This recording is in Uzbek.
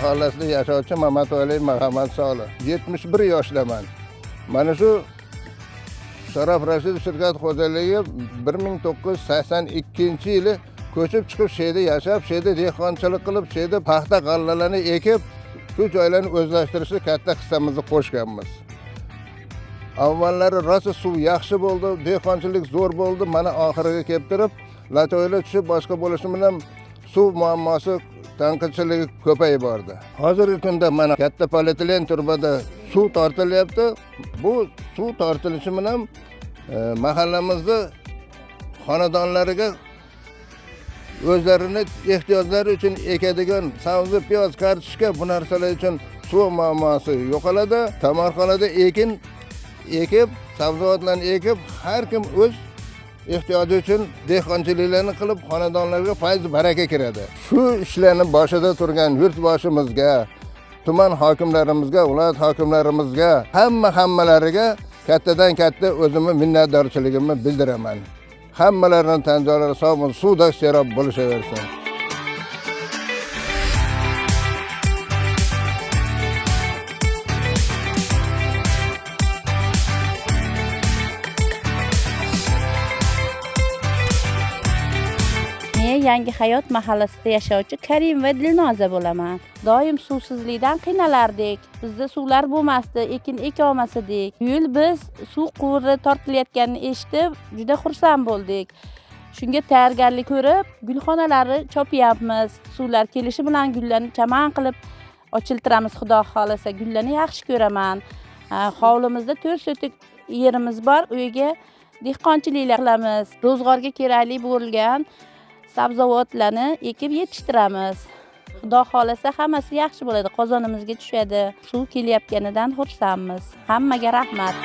mahallasida yashovchi Mamatali Muhammad Solih. 71 yoshdaman. Mana shu Sharof Rashidov shirkat xo'jaligi 1982-yili ko'chib chiqib, shu yerda yashab, shu yerda dehqonchilik qilib, shu yerda paxta g'allalarni ekib, shu joylarni o'zlashtirishda katta hissamizni qo'shganmiz. Avvallari rosa suv yaxshi bo'ldi, dehqonchilik zo'r bo'ldi. Mana oxiriga kelib turib, latoylar tushib boshqa bo'lishi bilan suv muammosi tanqidchiligi ko'payib bordi. Hozirgi kunda mana katta polietilen turbada suv tortilyapti. Bu suv tortilishi bilan mahallamizda xonadonlariga o'zlarini ehtiyojlari uchun ekadigan sabzi, piyoz, kartoshka bu narsalar uchun suv muammosi yo'qoladi. Tamarxonada ekin ekib, sabzavotlarni ekib, har kim o'z ehtiyoji uchun dehqonchiliklarni qilib, xonadonlarga fayz baraka kiradi. Shu ishlarni boshida turgan yurtboshimizga, tuman hokimlarimizga, viloyat hokimlarimizga, hammalariga kattadan katta o'zimni minnatdorchiligimni bildiraman. Hammalarini tan jonlari sog' bo'lsin, suvda serob bo'lishaversin. Men Yangi Hayot mahallasida yashovchi Karim va Dilnoza bo'laman. Doim suvsizlikdan qiynalardik. Bizda suvlar bo'lmasdi, ekin eka olmas edik. Bu yil biz suv quvuri tortilayotganini eshitib, juda xursand bo'ldik. Shunga tayyorgarlik ko'rib, gulxonalarni chopyapmiz. Suvlar kelishi bilan gullarni chaman qilib ochiltiramiz, xudo xohlasa. Gullarni yaxshi ko'raman. Hovlimizda 4 sotik yerimiz bor, u yerga dehqonchilik qilamiz. Ro'zg'orga kerakli bo'lgan sabzavotlarni ekib yetishtiramiz. Xudo xohlasa hammasi yaxshi bo'ladi, qozonimizga tushadi. Suv kelayotganidan xursandmiz. Hammaga rahmat.